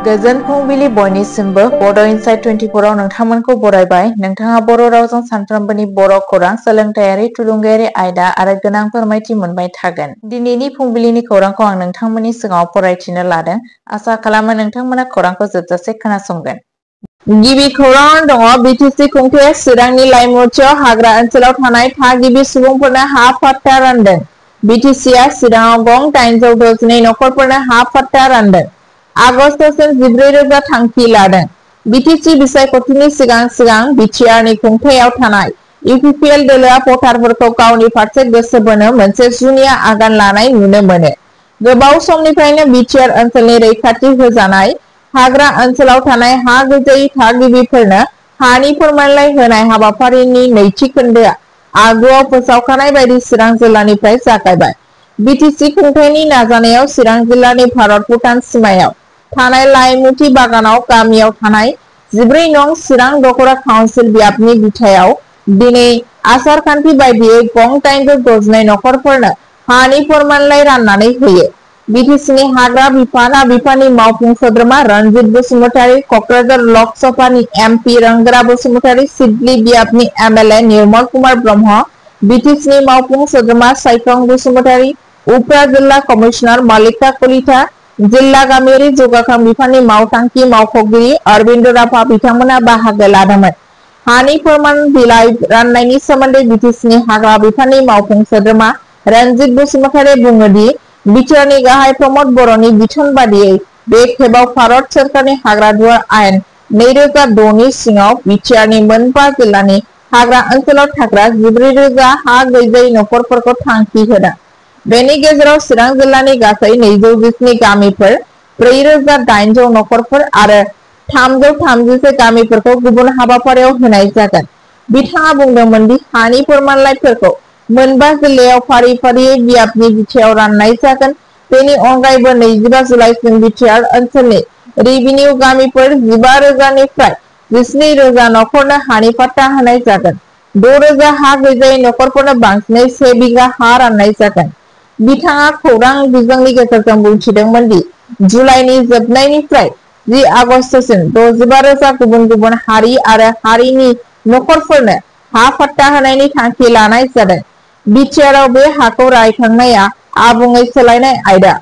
गोजोन फुंबिलि बयनिसिमबो बड' इनसाइट 24 आव नोंथांमोनखौ बरायबाय। नोंथाङा बर' रावजों सानफ्रोमबोनि बर' खौरां, सोलोंथायारि, थुलुंगायारि आयदा आरो गोनां फोरमायथि मोनबाय थागोन। दिनैनि फुंबिलिनि खौरांखौ आं नोंथांमोननि सिगाङाव फरायथिनो लादों। आसा खालामो नोंथांमोना खौरांखौ जोबजासे खोनासंगोन। गिबि खौराङाव दङ बिटिसि खुंथाया चिरांनि लाइमुथियाव हाग्रा ओनसोलाव थानाय थागिबि सुबुंफोरनो हा पट्टा रानदों। बिटिसिआ चिराङाव गं 862 नखरफोरनो हा पट्टा रानदों। आगस्तसिम 14,000 थांखि लादों। बिटिसि बिसायख'थिनि सिगां बिटिआरनि खुंथायाव थानाय इउपिपिएल दोलोआ भटारफोरखौ गावनि फारसे गोसो बोनो मोनसे जुनिया आगान लानाय नुनो मोनो। गोबाव समनिफ्रायनो बिटिआर ओनसोलनि रैखाथि होजानाय हाग्रा ओनसोलाव थानाय हा गैजायै थागिबिफोरनो हानि फोरमानलाइ होनाय हाबाफारिनि नैथि खोन्दोआ आगुआव फोसावखानाय बायदि चिरां जिल्लानिफ्राय जागायबाय। बिटिसि खुंथायनि नाजानायाव चिरां जिल्लानि भारत-भुटान सिमायाव थानाय लाइमुथि बागानाव गामियाव थानाय 14 नं चिरां दख'रा काउन्सिल बियाबनि बिथायाव दिनै आसार खान्थि बायदियै गं 862 नखरफोरनो हानि फोरमानलाइ राननानै होयो। बिटिसिनि हाग्रा बिफाननि मावफुं सोद्रोमा रनजित बसुमतारी, कक्राझार लक सभानि एमपि रोंगोरा बसुमतारी, सिडली बियाबनि एमएलए निर्मल कुमार ब्रह्म, बिटिसिनि मावफुं सोद्रोमा साइखं बसुमतारी, उफ्रा जिल्ला कमिसनार मल्लिका कलिता, जिल्ला गामियारि जौगाखां बिफाननि मावथांखि मावख'गिरि अरबिन्द राभा बिथांमोना बाहागो लादोंमोन। हानि फोरमान बिलाइ राननायनि सोमोन्दै बिटिसिनि हाग्रा बिफाननि मावफुं सोद्रोमा रनजित बसुमतारी बुङो दि बिटिआरनि गाहाय प्रमद बर'नि बिथोन बादियै बे खेबाव भारत सोरखारनि हाग्रा दुआर आयेन 2006 नि सिङाव बिटिआरनि मोनबा जिल्लानि हाग्रा ओनसोलाव थाग्रा 14,000 हा गैजायै नखरफोरखौ थांखि होदों। बेनि गेजेराव चिरां जिल्लानि गासै 217 गामिफोर, 4,800 नखरफोर आरो 331 गामिफोरखौ गुबुन हाबाफारियाव होनाय जागोन। बिथाङा बुंदोंमोन दि हानि फोरमानलाइफोरखौ मोनबा जिल्लायाव फारि फारियै बियाबनि बिथायाव राननाय जागोन। बेनि अनगायैबो 25 जुलाइसिम बिटिआर ओनसोलनि रेभिनिउ गामिफोर 15,000 निफ्राय 17,000 नखरनो हानि पट्टा होनाय जागोन। 6,000 हा गैजायै नखरफोरनो बांसिनै 1 बिघा हा राननाय जागोन। बिथाङा खौरां बिजोंनि गेजेरजों बुंथिदोंमोन दि जुलाइनि जोबनायनिफ्राय 10 आगस्तसिम 65,000 गुबुन गुबुन हारि आरो हारिनि नखरफोरनो हा पट्टा होनायनि थांखि लानाय जादों। बिटिआरआव बे हाखौ रायखांनाया आबुङै सोलायनाय आयदा।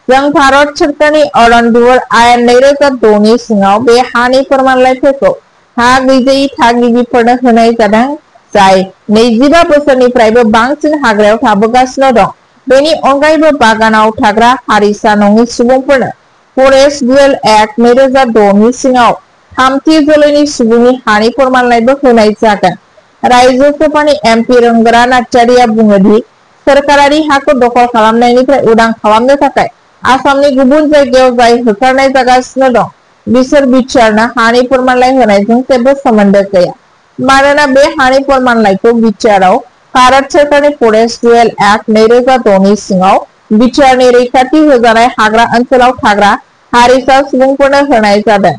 जों भारत सोरखारनि अरन दुआर आयेन 2006 नि सिङाव बे हानि फोरमानलाइफोरखौ हा गैजायै थागिबिफोरनो होनाय जादों, जाय 25 बोसोरनिफ्रायबो बांसिन हाग्रायाव थाबोगासिनो दं। बेनि अनगायैबो बागानाव थाग्रा हारिसा नङि सुबुंफोरनो फरेस्ट डुएल एक्ट 2006 नि सिङाव थामथि जोलैनि सुबुंनि हानि फोरमानलाइबो होनाय जागोन। रायजो सभानि एमपि रोंगोरा नार्जारिया बुङो दि सोरखारारि हाखौ दखल खालामनायनिफ्राय उदां खालामनो थाखाय आसामनि गुबुन जायगायाव जाय होखारनाय जागासिनो दं, बिसोर बिटिआरनो हानि फोरमानलाइ होनायजों जेबो सोमोन्दो गैया। मानोना बे हानि फोरमानलाइखौ बिटिआरआव भारत सोरखारनि फरेस्ट डुएल एक्ट 2006 नि सिङाव बिटिआरनि रैखाथि होजानाय हाग्रा ओनसोलाव थाग्रा हारिसा सुबुंफोरनो होनाय जादों।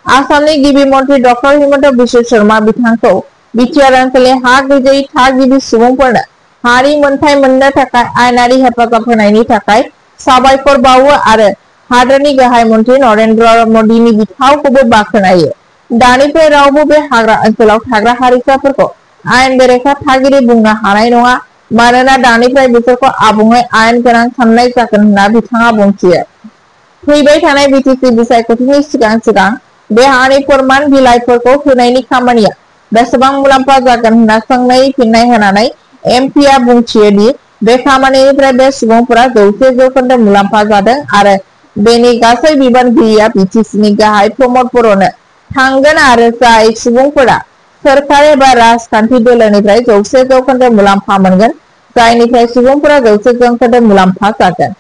आसामनि गिबि मन्थ्रि डक्टर हिमन्त बिश्व शर्मा बिथांखौ बिटिआर ओनसोलनि हा गैजायै थागिबि सुबुंफोरनो हानि मोनथाय मोननो थाखाय आयेनारि हेफाजाब होनायनि थाखाय साबायखर बावो आरो हादोरनि गाहाय मन्थ्रि नरेन्द्र मदिनि बिफावखौबो बाख्नायो। दानिफ्राय रावबो बे हाग्रा ओनसोलाव थाग्रा हारिसाफोरखौ आयेन बेरेखा थागिरि बुंनो हानाय नङा, मानोना दानिफ्राय बिसोरखौ आबुङै आयेन गोनां साननाय जागोन होनना बिथाङा बुंथियो। फैबाय थानाय बिटिसि बिसायख'थिनि सिगां बे हानि फोरमान बिलाइफोरखौ होनायनि खामानिया बेसेबां मुलाम्फा जागोन होनना सोंनायनि फिननाय होनानै एमपिआ बुंथियो दि बे खामानिनिफ्राय बे सुबुंफोरा 100% मुलाम्फा जादों आरो बेनि गासै बिबानगिरिया बिटिसिनि गाहाय प्रमद बर'नो थांगोन आरो जाय सुबुंफोरा सोरखार एबा राजखान्थि दोलोनिफ्राय 100% मुलाम्फा मोनगोन, जायनिफ्राय सुबुंफोरा 100% मुलाम्फा जागोन।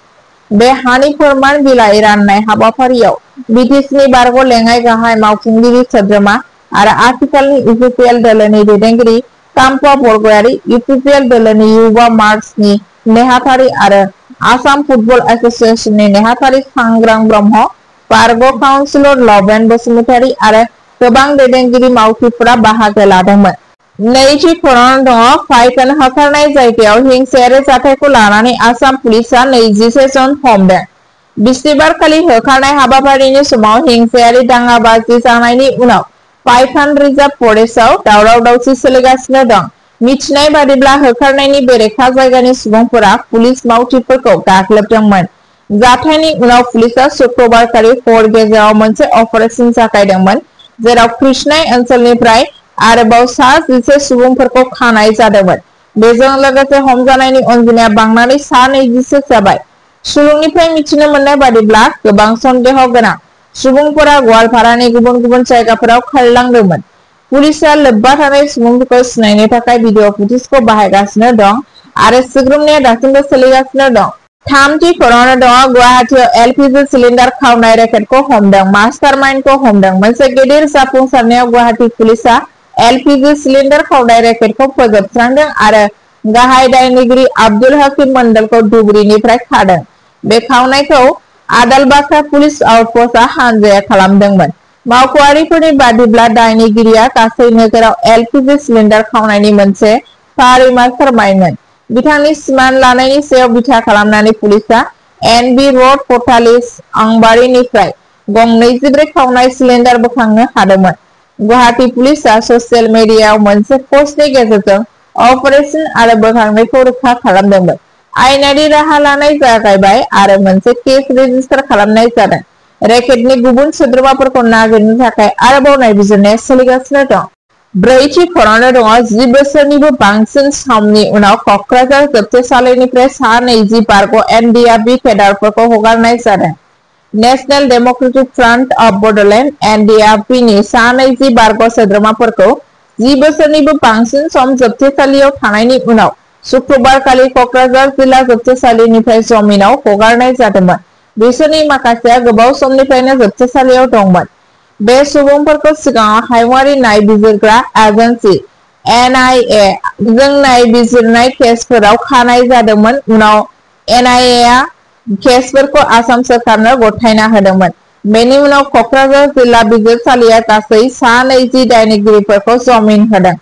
बे हानि फोरमान बिलाइ राननाय हाबाफारियाव बिटिसिनि बारग' लेङाइ गाहाय मावफुंगिरि सोद्रोमा आरो आथिखालनि इउपिपिएल दोलोनि दैदेनगिरि काम्पा बरगयारी, इउपिपिएल दोलोनि युवा मार्चनि नेहाथारि आरो आसाम फुटबल एसोसिएशननि नेहाथारि सांग्रां ब्रह्म, बारग' काउन्सिलर लबेन बसुमतारी आरो गोबां दैदेनगिरि मावथिफोरा बाहागो लादोंमोन। नैथि खौराङाव दङ फाइकन होखारनाय जायगायाव हिंसायारि जाथायखौ लानानै आसाम पुलिसआ 21 जन हमदों। बिस्थिबारखालि होखारनाय हाबाफारिनि समाव हिंसायारि दाङाबाजि जानायनि उनाव पाइथान रिजार्भ फरेस्टआव दावराव-दावसि सोलिगासिनो दं। मिथिनाय बादिब्ला होखारनायनि बेरेखा जायगानि सुबुंफोरा पुलिस मावथिफोरखौ गाग्लोबदोंमोन। जाथायनि उनाव पुलिसआ शुक्रबारखालि हर गेजेराव मोनसे अपारेसन जागायदोंमोन, जेराव कृष्णाय ओनसोलनिफ्राय आरोबाव सा 11 सुबुंफोरखौ खानाय जादोंमोन। बेजों लोगोसे हमजानायनि अनजिमाया बांनानै सा 20 जाबाय। सुलुंनिफ्राय मिथिनो मोननाय बादिब्ला गोबां सन्देह गोनां सुबुंफोरा गवालपारानि गुबुन गुबुन जायगाफोराव खारलांदोंमोन। पुलिसआ लोब्बा थानाय सुबुंफोरखौ सिनायनो थाखाय भिडिअ फुटेजखौ बाहायगासिनो दं आरो सुग्रोमनाया दासिमबो सोलिगासिनो दं। थामथि खौराङाव दङ गुवाहाटीआव एलपीजी सिलिन्डार खावनाय रेकेटखौ हमदों, मास्टारमाइन्डखौ हमदों। मोनसे गिदिर जाफुंसारनायाव गुवाहाटी पुलिसआ एलपीजी सिलिन्डार खावनाय रेकेटखौ फोजोबस्रांदों आरो गाहाय दायनिगिरि आब्दुल हकीम मंडलखौ धुबुरीनिफ्राय खादों। बे खावनायखौ आदालबासा पुलिस आउटपस्टआ हानजाया खालामदोंमोन। मावख'आरिफोरनि बादिब्ला दायनिगिरिया गासै नोगोराव एलपीजी सिलिन्डार खावनायनि मोनसे फारि मास्टारमाइन्डमोन। बिथांनि सिमान लानायनि सायाव बिथा खालामनानै पुलिसआ एनबी रड कथालिस आंबारिनिफ्राय गं 24 खावनाय सिलिन्डार बोखांनो हादोंमोन। गुवाहाटी पुलिसआ ससियेल मिडियायाव मोनसे पस्टनि गेजेरजों अपारेशन आरो बोखांनायखौ रोखा खालामदोंमोन। आयेनारि राहा लानाय जागायबाय आरो मोनसे केस रेजिस्टार खालामनाय जादों। रेकेटनि गुबुन सोद्रोमाफोरखौ नागिरनो थाखाय आरोबाव नायबिजिरनाया सोलिगासिनो दं। ब्रैथि खौराङाव दङ 10 बोसोरनिबो बांसिन समनि उनाव कक्राझार जोबथेसालिनिफ्राय सा 20 बारग' एनडिआरबि केडारफोरखौ हगारनाय जादों। National democratic front of Bodoland एनडिआरबिनि सा 20 बारग' सोद्रोमाफोरखौ 10 बोसोरनिबो बांसिन सम जोबथेसालियाव थानायनि उनाव शुक्रबारखालि कक्राझार जिल्ला जोबथेसालिनिफ्राय जामिनाव हगारनाय जादोंमोन। बिसोरनि माखासेया गोबाव समनिफ्रायनो जोबथेसालियाव दंमोन। बे सुबुंफोरखौ सिगाङाव हायुंआरि नायबिजिरग्रा एजेन्सि एनआइए जों नायबिजिरनाय केसफोराव खानाय जादोंमोन। उनाव एनआइएआ केसफोरखौ आसाम सोरखारनो गथायना होदोंमोन। बेनि उनाव कक्राझार जिल्ला बिजिरसालिया गासै सा 20 दायनिगिरिफोरखौ जामिन होदों।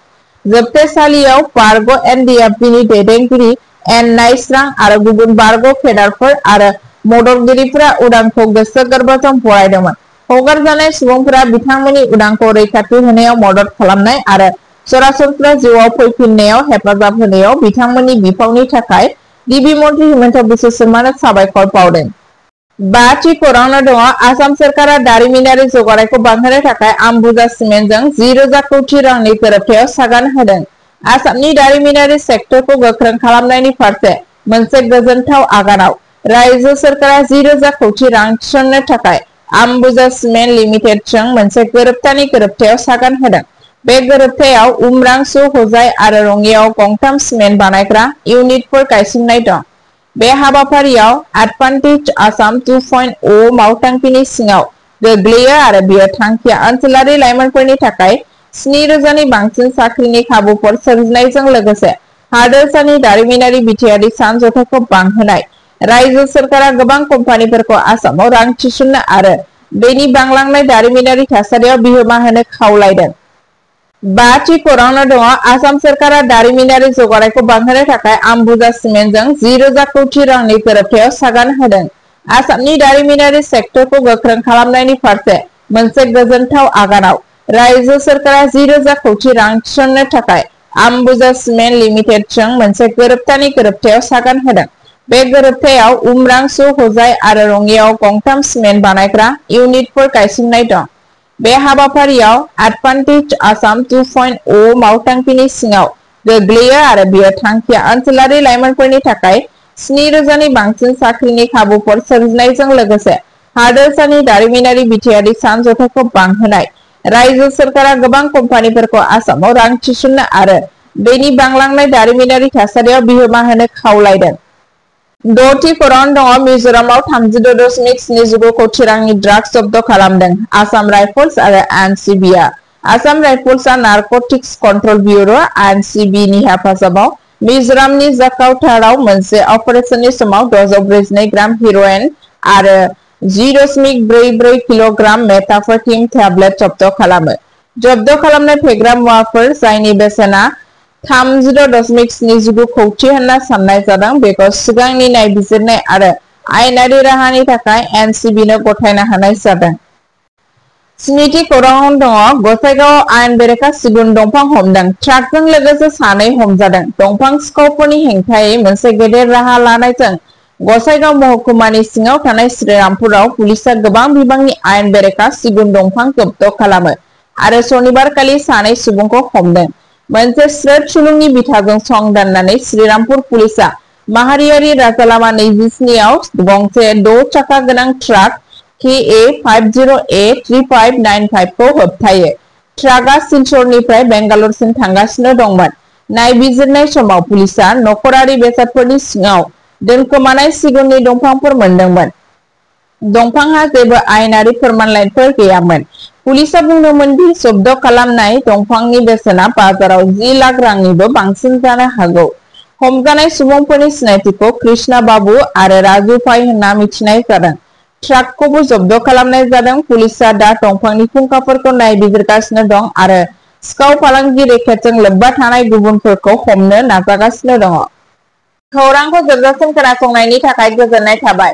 जोबथेसालियाव बारग' एनडिआरबिनि दैदेनगिरि एन नाइस्रां आरो गुबुन बारग' केडारफोर आरो मददगिरिफोरा उदांखौ गोसो गोरबोजों बरायदोंमोन। हगारजानाय सुबुंफोरा बिथांमोननि उदांखौ रैखाथि होनायाव मदद खालामनाय आरो सरासनस्रा जिउआव फैफिननायाव हेफाजाब होनायाव बिथांमोननि बिफावनि थाखाय गिबि मन्थ्रि हिमन्त बिश्व शर्मानो साबायखर बावदों। बाथि खौराङाव दङ आसाम सोरखारा दारिमिनारि जौगानायखौ बांहोनो थाखाय आम्बुजा सिमेन्टजों 10,000 कोटी रांनि गोरोबथायाव सागान होदों। आसामनि दारिमिनारि सेक्टरखौ गोख्रों खालामनायनि फारसे मोनसे गोजोनथाव आगानाव रायजो सोरखारा 10,000 कोटी रां थिसननो थाखाय आम्बुजा सिमेन्ट लिमिटेडजों मोनसे गोरोबथायाव सागान होदों। बे गोरोबथायाव उमरांसु, हजाइ आरो रङियाव गंथाम सिमेन्ट बानायग्रा इउनिटफोर गायसननाय दं। बे हाबाफारियाव एडभान्टेज आसाम 2.0 मावथांखिनि सिङाव गोग्लैयो आरो बेयो थांखिया ओनसोलारि लाइमोनफोरनि थाखाय 7,000 नि बांसिन साख्रिनि खाबुफोर सोरजिनायजों लोगोसे हादोरसानि दारिमिनारि बिथायारि सानज'थायखौ बांहोनाय। रायजो सोरखारा गोबां कम्पानिफोरखौ आसामाव रां थिसननो आरो बेनि बांलांनाय दारिमिनारि थासारियाव बिहोमा होनो खावलायदों। बाथि खौराङाव दङ आसाम सोरखारा दारिमिनारि जौगानायखौ बांहोनो थाखाय आम्बुजा सिमेन्टजों 10,000 कोटी रांनि गोरोबथायाव सागान होदों। आसामनि दारिमिनारि सेक्टरखौ गोख्रों खालामनायनि फारसे मोनसे गोजोनथाव आगानाव रायजो सोरखारा 10,000 कोटी रां थिसननो थाखाय आम्बुजा सिमेन्ट लिमिटेडजों मोनसे गोरोबथायाव सागान होदों। बे गोरोबथायाव उमरांसु, हजाइ आरो रङियाव गंथाम सिमेन्ट बानायग्रा इउनिटफोर गायसननाय दं। बे हाबाफारियाव एडभान्टेज आसाम 2.0 मावथांखिनि सिङाव गोग्लैयो आरो बेयो थांखिया ओनसोलारि लाइमोनफोरनि थाखाय 7,000 नि बांसिन साख्रिनि खाबुफोर सोरजिनायजों लोगोसे हादोरसानि दारिमिनारि बिथायारि सानज'थायखौ बांहोनाय। रायजो सोरखारा गोबां कम्पानिफोरखौ आसामाव रां थिसननो आरो बेनि बांलांनाय दारिमिनारि थासारियाव बिहोमा होनो खावलायदों। द'थि खौराङाव दङ मिज'रामाव 36.79 कोटी रांनि ड्राग्स जब्द खालामदों आसाम राइफल्स आरो एनसिबिआ। आसाम राइफल्सआ नारक'टिक्स कन्ट्रल ब्युर' (एनसिबि)नि हेफाजाबाव मिज'रामनि जाकार्तायाव मोनसे अपारेशननि समाव 642 ग्राम हेर'इन आरो 10.44 किल'ग्राम मेथाम्फेटामिन टेब्लेट जब्द खालामो। जब्द खालामनाय फेग्रा मुवाफोर जायनि बेसेना 36.79 कोटी होनना साननाय जादों बेखौ सिगांनि नायबिजिरनाय आरो आयेनारि राहानि थाखाय एनसिबिनो गथायना होनाय जादों। स्निथि खौराङाव दङ गसाइगाव आयेन बेरेखा सिगुन दंफां हमदों ट्राकजों लोगोसे सानै हमजादों दंफां सिखावफोरनि हेंथायै मोनसे गेदेर राहा लानायजों गसाइगाव महकुमानि सिङाव थानाय श्रीरामपुराव पुलिसा गोबां बिबांनि आयेन बेरेखा सिगुन दंफां जब्द खालामो आरो सनिबारखालि सानै सुबुंखौ हमदों। मोनसे स्रोद सुलुंनि बिथाजों सं दाननानै श्रीरामपुर पुलिसा माहारियारि राजालामा 27 आव गंसे 6 चाका गोनां ट्राक KA 50A 3595 खौ होबथायो। ट्राकआ सिलचरनिफ्राय बेंगालुरुसिम थांगासिनो दंमोन। नायबिजिरनाय समाव पुलिसा नखरारि बेसादफोरनि सिङाव दोनखोमानाय सिगुननि दंफांफोर मोनदोंमोन। दंफांहा जेबो आयेनारि फोरमानलाइफोर गैयामोन। पुलिसा बुंदोंमोन दि जब्द खालामनाय दंफांनि बेसेना बाजाराव 10 लाख रांनिबो बांसिन जानो हागौ। हमजानाय सुबुंफोरनि सिनायथिखौ कृष्णा बाबु आरो राजु पाइ होनना मिथिनाय जादों। ट्राकखौबो जब्द खालामनाय जादों। पुलिसा दा दंफांनि फुंखाफोरखौ नायबिजिरगासिनो दं आरो सिखाव फालांगि रेकेटजों लोब्बा थानाय गुबुनफोरखौ हमनो नाजागासिनो दङ। खौरांखौ जोबजासिम खोनासंनायनि थाखाय गोजोननाय थाबाय।